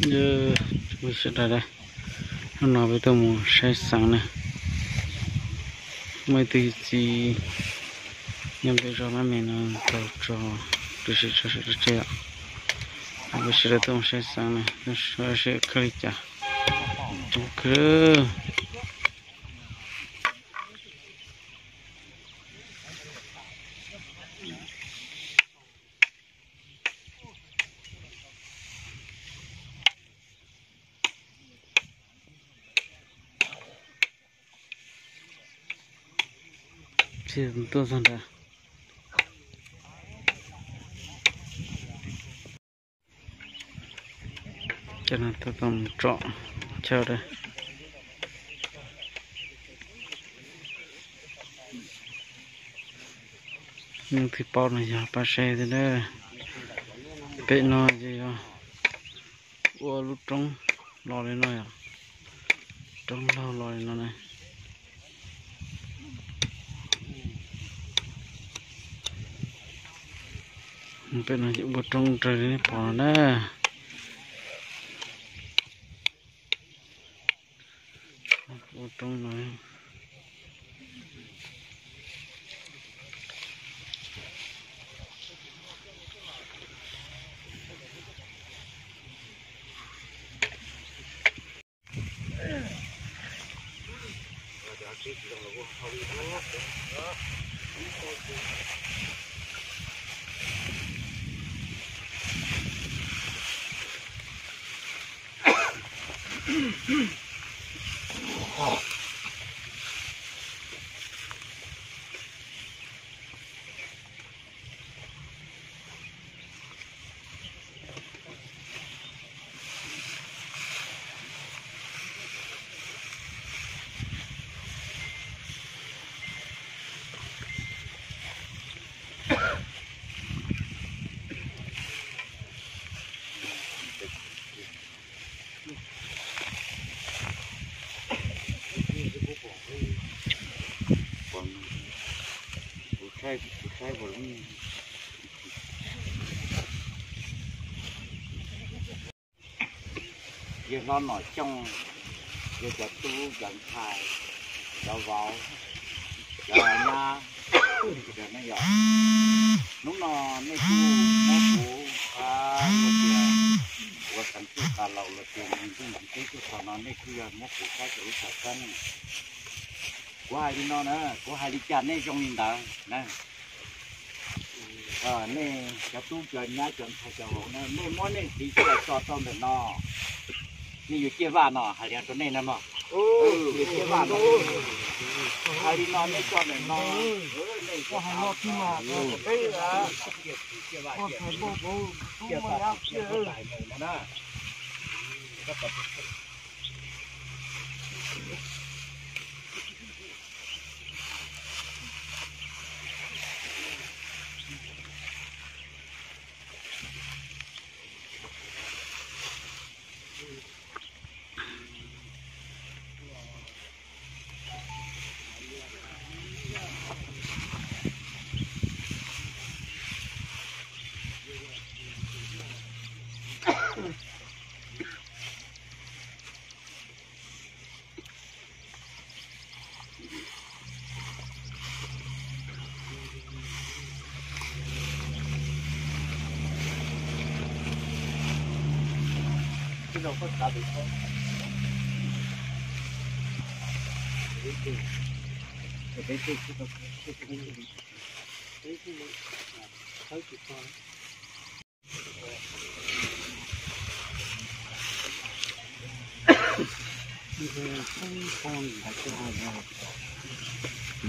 Hnub no peb tuaj mus saib xeev na, muaj ib tug txiv nyob peb zos mab me no tau tso, tab sis tso sawv daws tseg os. Peb sawv daws tuaj mus saib xeev na, seb khawb li cas. Khawb. Tuaj txog nrad, cov no tuaj tau mus tsom chaw dab. Hnub twg paub no yog pab saib thiab na. Pem no ces yog ua lub roob los li no yom, roob laug los li no na. Pem no ces ua roob raws li nej pom no na. Ua roob no. Yawg hlob Nom Xyooj, yog cov tub cov ntxhais, cov vauv, cov nyab, yog hnub no nej kuj muab kuv, luag tias ua xeev txwj tas laus, luag tias mus ntuj ntsis teb tuaj txog no, nej kuj yog muab kuv saib rau ib tog kab ne. Kuv hais li no na, kuv hais li cas nej zoo li ntawd na. Nej cov tub cov nyab cov ntxhais cov vauv na, nej muab nej txiv coj los tso rau ntawm no, nej yuav ciaj vaj no, hais li rau nej na mog. Yuav ciaj vaj no, hais li no nej tso ntawm no, nej ciaj vaj ciaj txiv ciaj vaj ciaj txiv ciaj vaj ciaj txiv ciaj vaj no na.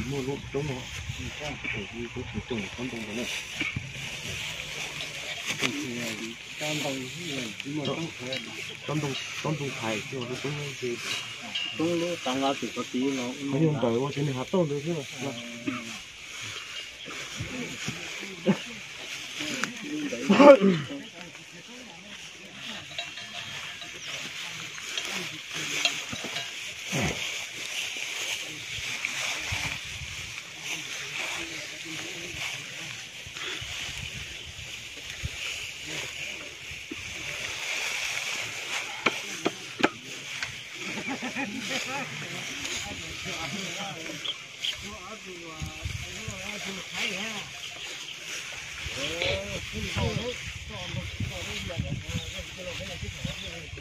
Muaj lub roob no, roob tsis coob tsob ntoo ntawd na. Tsob ntoo thaiv, roob lub tav nqa tim qhov tid no, qhov yog ntawm ua tsev neeg hav tauj ntawd xwb.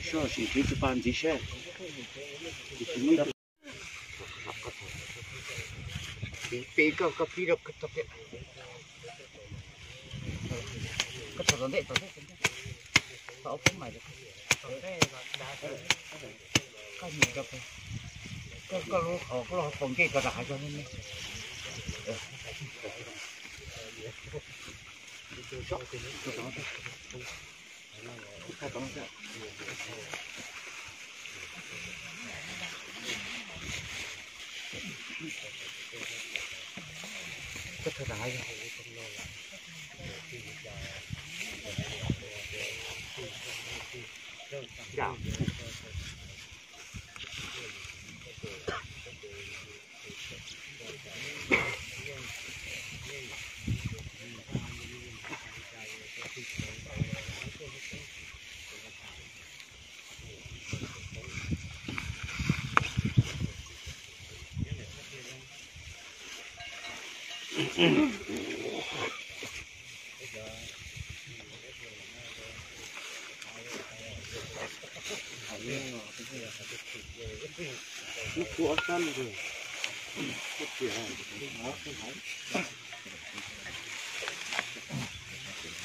Soj sim tiv tsis pa ntxiv seb. Pe koj, koj pib rau koj tog pem. Koj tog tom ntej, tom ntej, tom ntej. Tau ob peb mais, koj nyiam rau pem. Koj, koj lub qhov, koj lub qhov ncej rau rau hav zog ne.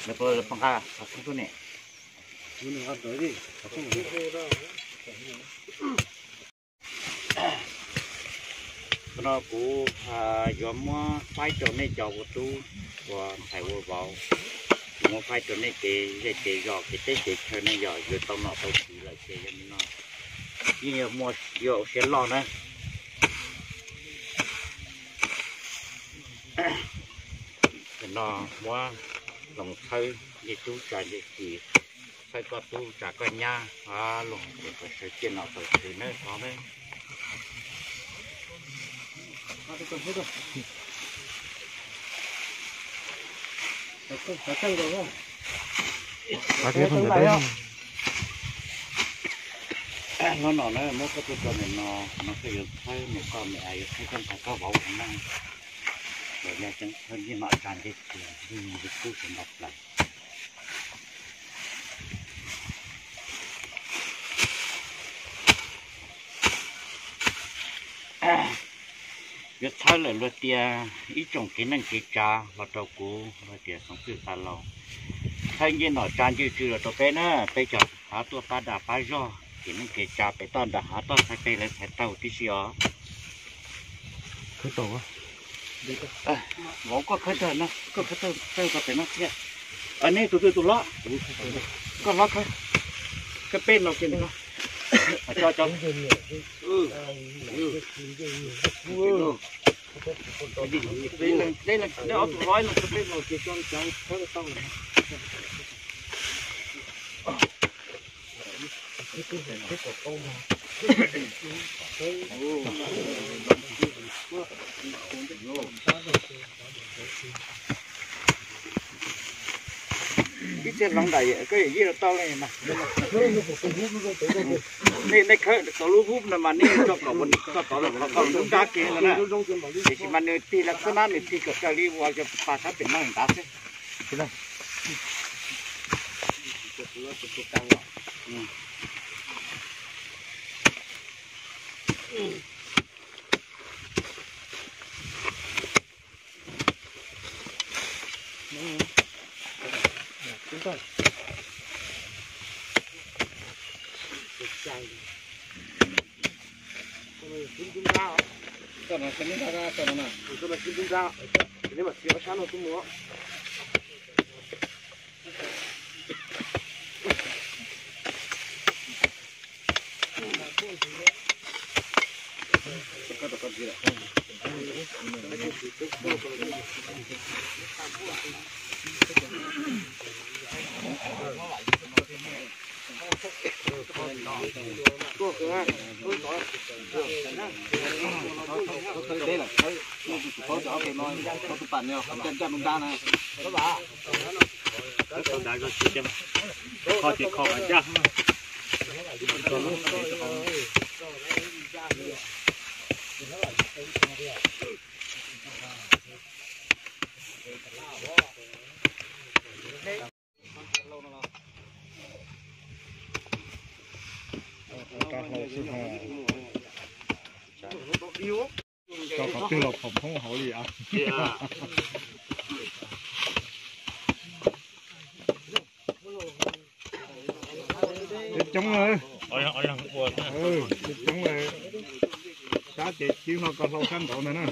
Nws puas poob qab, qhov tub ne? No kuv yuav muab faib rau nej cov ua tub ua ntxhais ua vauv, kuv muab faib rau nej kev zej kev zos kev teb kev chaw ne, yog yuav tau nom tau tswv lawm ces yog li no yeej yuav muaj, yuav ua siab loj na. Tam no muab loos txhawb ncej tub tsa ncej ci, txhawb koj tub tsa koj nyab, loos sawv ciaj nom tau tswv nawb thov nawb. Hnub no na muab koj tuaj tso ntawm no, no koj yuav txhawb niam koj me, yuav txhawb koj ntxhais koj vauv ua neej, los yog tseem txhawb ncej nom tsa ncej ci, ncej tub tsis ntau plaws. Yuav txhawb lawm luag tias ib tsoom kev neej kev tsav los rau kuv, luag tias Xeev Txwj Xav Laus, txhawb ncej nom tsa ncej ci los rau peb na, peb cov hav tuaj pab dag pab zog kev neej kev tsav pem toj nram hav toj txhais tes lawv txhais taug tib si os. Vauv koj khawb tawg no, koj khawb tawg tawg rau pem no thiab. Nej tus twg tus hlob? Koj hlob khawb. Koj peb no kiag nws ko. Cov, cov. Ob tug hlob no koj peb no kiag cov cov khawb tau lawm. Ib txhia hloov nram koj yawm yij los tau li mas. Nej khawb tau lub hub no mas nej tso kom ua nim txog tod lawm qhov koj lub nrab kiag no na. Tiam sis mas nws tig lawv xwb na, nws tig kom raws li uas yog pas sab pem no nrad xwb. Kho ces kho mas ncaj. Qhov phoob hauv li as. Coob coob lawm. Coob coob lawm. Sab ces cib hlo ko hlau sab nraud ntag na.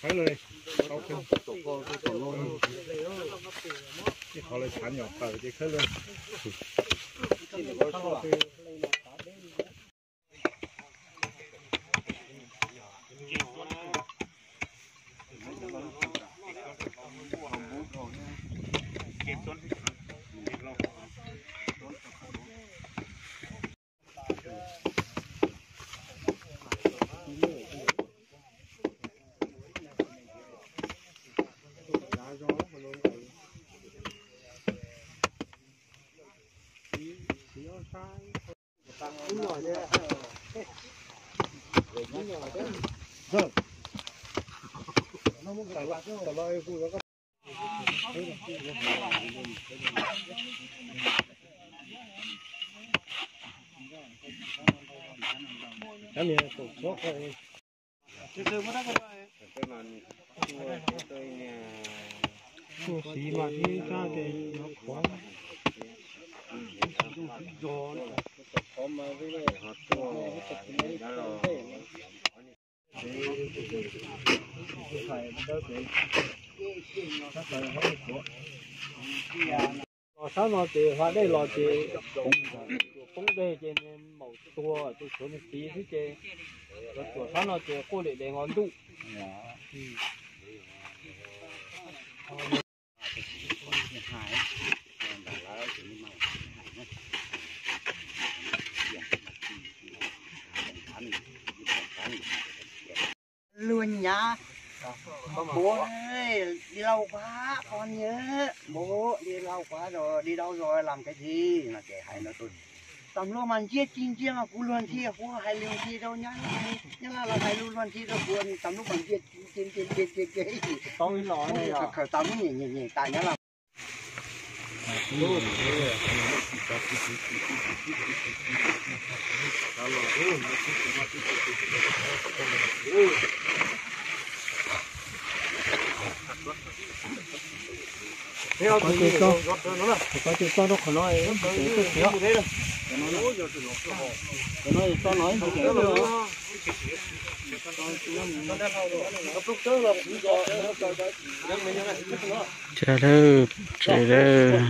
Khawb lawm, tau khawb, ib qhov lawv tshav nyom tawm ces khawb lawm. Siv mas ib sab ces yuav qhuav. Los sab no ces hla dej los ces poob dej ces nws maum tuag tus tshuav nws txiv xwb ces los cuam sab no ces quaj liam dev hov ntuj. Luag nyav, bố ơi, đi đâu quá con nhớ, bố đi đâu quá rồi, đi đâu rồi, làm cái gì, nó kể hài nó tôi. Tầm lúc mà giết chín giết mà cũng luôn thiê, cũng hài luôn thiê đâu nhá. Nhá là, là hài luôn luôn thiê đâu, cũng tầm lúc mà giết chín giết giết giết giết giết. Tao mới nói này à. Khởi tao mới nhảy nhảy nhảy tại nhá là. Có chơi to, có chơi to đâu khỏi nói, nó to nói. Tsav lawm, tsav lawm.